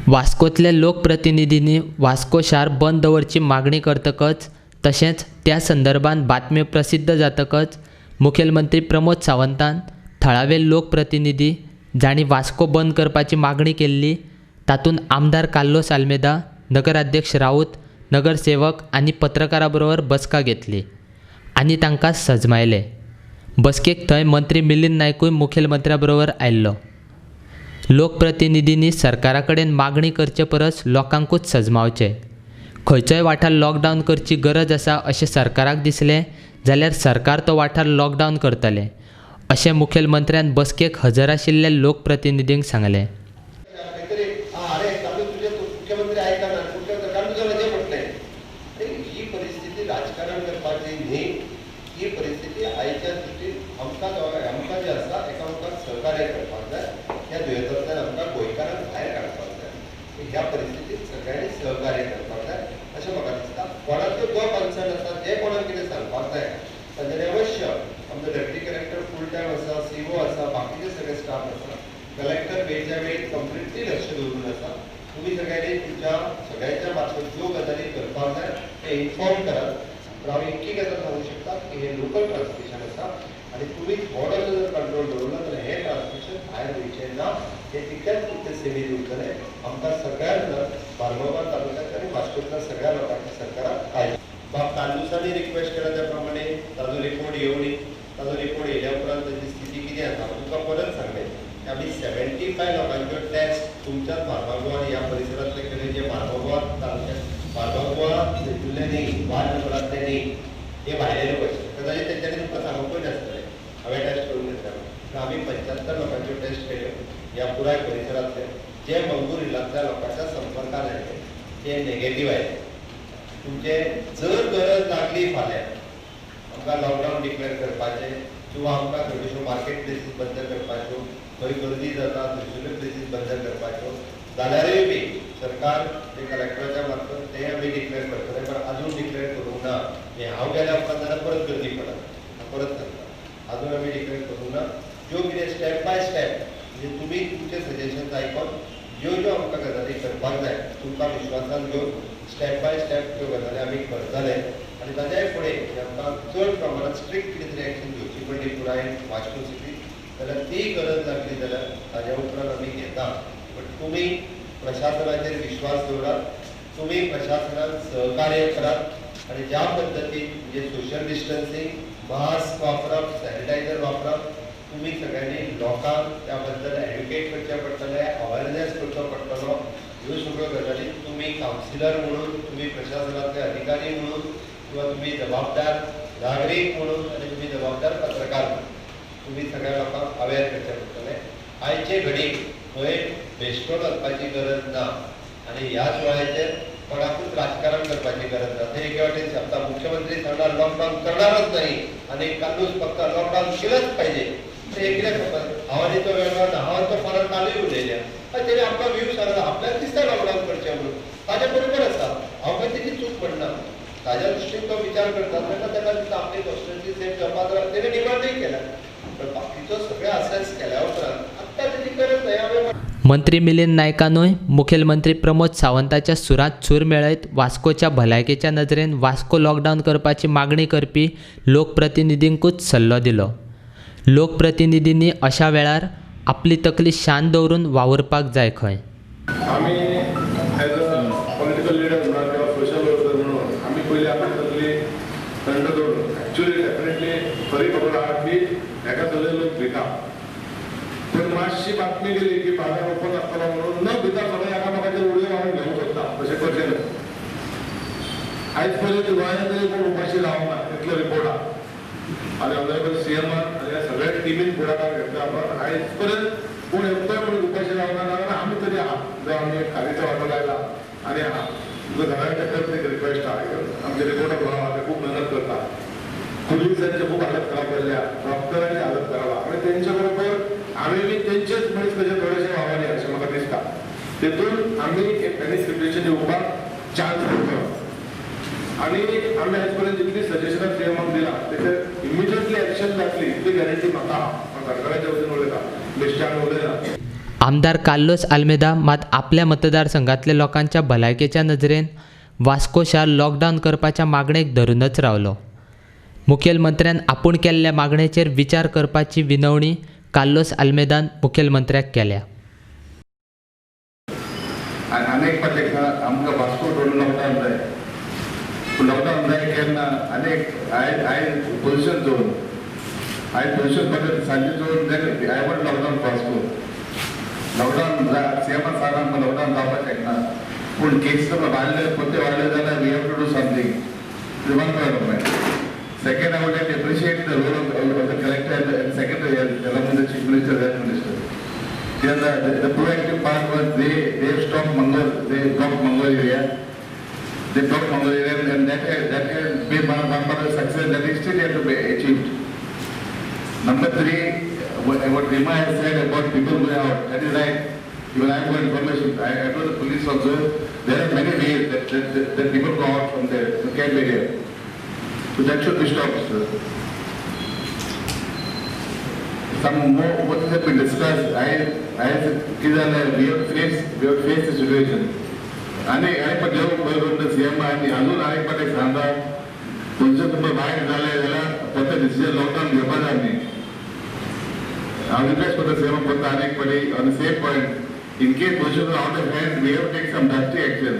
वास्कोतल्या लोकप्रतिनिधींनी वास्को शार बंद दवरची मागणी करतकच तशेंच त्या संदर्भात बातम्यो प्रसिद्ध जातकच मुखेलमंत्री प्रमोद सावंतान थळावे लोकप्रतिनिधी जांणी वास्को बंद करपाची मागणी केल्ली तातूंत आमदार कार्लोस आल्मेदा, नगराध्यक्ष राऊत, नगरसेवक आनी पत्रकारां बरोबर बसका घेतली आनी तांकां सजमायले. बसकेक थंय मंत्री मिलिंद नायकूय मुखेलमंत्र्या बरोबर आयिल्लो. लोकप्रतिनिधींनी सरकारा कडेन मागणी करचे परस लोकांकूच सजमावचे. खंयचोय वाठार लॉकडावन करची गरज आसा अशें सरकाराक दिसलें जाल्यार सरकार तो वाठार लॉकडावन करतलें अशें मुखेलमंत्र्यान बसकेक हजर आशिल्ल्या लोकप्रतिनिधींक सांगलें. ही परिस्थिती राजकारण करपाची न्ही, ही परिस्थिती आयच्या दृश्टीन आमकां आमकां जे आसा एकामेकांक सहकार्य करपाक जाय. ह्या दुयेंसांतल्यान आमकां गोंयकारांक भायर काडपाक जाय. ह्या परिस्थितीत सगळ्यांनी सहकार्य करपाक जाय अशें म्हाका दिसता. कोणाचो जो कन्सर्न आसा जे कोणाक कितें सांगपाक जाय तांच्यांनी अवश्य आमचो डेप्युटी कलेक्टर फूल टायम आसा, सीओ आसा, बाकीचे सगळे स्टाफ आसा, कलेक्टर वेळच्या वेळी कंप्लिटली लक्ष दवरून आसा. तुमी सगळ्यांनी तुमच्या सगळ्यांच्या मार्फत ज्यो गजाली करपाक जाय ते इन्फॉर्म करात. पूण हांव इतकी गजाल सांगूं शकता की हें लोकल ट्रान्समिशन आसा आनी तुमी थोडोसो जर कंट्रोल दवरलो जाल्यार हें ट्रान्समिशन भायर वयचें ना, हें तितल्याच पुरतें सीमीत उरतलें. आमकां सगळ्यांक बार्माबाद तालुक्यांत आनी वास्कोतल्या सगळ्या लोकांची सरकाराक काळजी. बाब कार्लुसांनी रिक्वेस्ट केला त्या प्रमाणे ताजो रिपोर्ट येवनी, ताजो रिपोर्ट येयल्या उपरांत ताजी स्थिती कितें आसा तुमकां परत सांगलें. आमी 75 लोकांच्यो टेस्ट तुमच्याच बार्मागोवा आनी ह्या परिसरांतले केले, जे बार्मागोवा तालुक्यात बार्मागोवा हितूंतले न्ही, वार्ड नंबरांतले न्ही, हे भायले लोक आशिल्ले. कदाचित तेंच्यांनी तुमकां सांगूंकूय नासतलें हांवें टेस्ट करून घेतल्या. पूण आमी 75 लोकांच्यो टेस्ट केल्यो ह्या पुराय परिसरांतले, जे मंगूर हिलांतल्या लोकांच्या संपर्कान आयले ते नेगेटीव आयले. तुमचे जर गरज लागली फाल्यां आमकां लॉकडावन डिक्लेअर करपाचें किंवा आमकां थोड्योश्यो मार्केट प्लेसीस बंद करपाच्यो, खंय गर्दी जाता थंयसरल्यो प्लेसीस बंद करपाच्यो जाल्यारूय बी सरकार जे कलेक्टराच्या मार्फत ते आमी डिक्लेअर करतले. पण अजून डिक्लेअर करूंक ना. हें हांव गेल्या उपरांत जाल्यार परत गर्दी पडत, परत सांगता अजून आमी डिक्लेअर करूंक ना. ज्यो कितें स्टेप बाय स्टेप म्हणजे तुमी तुमचे सजेशन्स आयकोन ज्यो ज्यो आमकां गजाली करपाक जाय तुमकां विश्वासान घेवन स्टेप बाय स्टेप त्यो गजाली आमी करतले. आनी ताज्याय फुडें आमकां चड प्रमाणांत स्ट्रिक्ट कितें तरी एक्शन घेवची पडली पुराय वास्को सिटीक जाल्यार ती गरज लागली जाल्यार ताज्या उपरांत आमी घेता. बट तुमी प्रशासनाचेर विश्वास दवरात, तुमी प्रशासनाक सहकार्य करात आनी ज्या पद्दतीन म्हणजे सोशल डिस्टन्सींग, मास्क वापरप, सॅनिटायझर वापरप, तुमी सगळ्यांनी लोकांक त्या बद्दल एड्युकेट करचें पडटलें, अवेरनेस करचो पडटलो. ह्यो सगळ्यो गजाली तुमी कावन्सिलर म्हणून, तुमी प्रशासनांतले अधिकारी म्हणून किंवा तुमी जबाबदार नागरीक म्हणून आनी तुमी जबाबदार पत्रकार म्हणून तुमी सगळ्या लोकांक अवेर करचें पडटलें. आयचे घडीक खंय बेश्टोन वचपाची गरज ना आनी ह्याच वेळाचेर कोणाकूच राजकारण करपाची गरज ना. ते एके वाटेन सांगता मुख्यमंत्री सांगणार लॉकडावन करणारच नाही आनी कार्लूस फक्त लॉकडावन केलंच पाहिजे. ते कितें खबर हांव आनी तो वेगळो ना, हांव तो फरक कालूय उलयल्या तेणे आमकां व्यू सांगला आपल्याक दिसता लॉकडावन करचें म्हणून, ताजे बरोबर आसा. हांव खंय तेजी चूक म्हणना, ताज्या दृश्टीन तो विचार करता तेन्ना ताका दिसता आपली कॉन्स्टिट्युएन्सी सेफ जावपा तेणे डिमांडूय केला. पण बाकीचो सगळे असेस केल्या उपरांत आत्तां तेजी गरज न्हय. हांवें मंत्री मिलिंद नायकानूय मुखेलमंत्री प्रमोद सावंताच्या सुरांत सूर मेळयत वास्कोच्या भलायकेच्या नजरेन वास्को लॉकडावन करपाची मागणी करपी लोकप्रतिनिधींकूच सल्लो दिलो. लोकप्रतिनिधींनी अशा वेळार आपली तकली शांत दवरून वावुरपाक जाय खंय. आमी एज अ पॉलिटिकल लिडर म्हणा किंवा सोशल वर्कर म्हणून आमी पयलीं आपली तकली थंड दवरून एक्चुअली डेफिनेटली खरी खबर आहा की हेका सगळे लोक भिता, पण मातशी बातमी गेली की बाजार ओपन आसतलो म्हणून न भिता सगळे एकामेकाचेर उडयो मारून घेवंक सोदता. तशें करचें न्हय. आयज पर्यंत गोंयांत तरी कोण उपाशी रावना इतलो रिपोर्ट आहा आनी ऑनरेबल सीएमान आनी ह्या सगळ्या टिमीन फुडाकार घेतला. पण आयज पर्यंत कोण एकटोय म्हणून उपाशी रावना नाजाल्यार आमी तरी आहा जो आमी खारीचो वांटो लायला आनी आहा. तुमकां सगळ्यांच्या परत एक रिक्वेस्ट आहा, आमचे रिपोर्टर भाव आहा ते खूब मेहनत करता, पुलिसांची खूब हालत खराब जाल्ल्या, डॉक्टरांची हालत खराब आहा आनी तेंच्या बरोबर आमी बी तेंचेच मनीस कशे थोडेशे वावरले अशें म्हाका दिसता. तेतून आमी एक पॅनीक सिट्युएशन येवपाक चान्स दितलो आनी आमी आयज पर्यंत जितली सजेशनां सीएमाक दिला तेचेर इमिजिएटली एक्शन जातली इतली गॅरंटी म्हाका आहा. हांव सरकाराच्या वतीन उलयता, बेश्ट्यान उलयना. आमदार कार्लोस आल्मेदा मात आपल्या मतदारसंघातल्या लोकांच्या भलायकेच्या नजरेन वास्को शार लॉकडावन करपाच्या मागणेक धरूनच रावलो. मुखेलमंत्र्यान आपूण केल्ल्या मागणेचेर विचार करपाची विनवणी कार्लोस आल्मेदान मुखेलमंत्र्याक केल्या. आनी अनेक पाटी आमकां वास्को टोटल लॉकडावन जाय, पूण लॉकडावन जाय केन्ना अनेक आयज पोजिशन चोवन, आयज पोजिशन पळय सांजे चोवन, then I want lockdown Vasco. Lockdown सीएमान सांगला आमकां लॉकडावन जावपाक शकना, पूण केसीस वाडले, पोते वाडले जाल्यार we have to do something. One point. Second, I would like to appreciate the role of the collector and secretary along with the chief minister, health minister. Then the proactive part was they have stopped Mangor, they blocked Mangor area. They blocked Mangor area, and that has been one part of the success that is still yet to be achieved. Number three, what Rima has said about people going out, that is right. Even I have got information. I told the police also, there are many ways that people go out from the camp area. So that should be stopped, sir. Some more, what has been discussed, I कितें we have faced the situation. आनी आनी पण देव बरें करून CM आनी अजून आनी पण एक सांगता, तुमचें तुमकां वायट जालें जाल्यार परतें डिसिजन लॉकडावन घेवपा जाय न्ही. हांव रिक्वेस्ट करता सीएम परत आनी एक पळय on the same point, in case position out of hand, we have take some drastic action.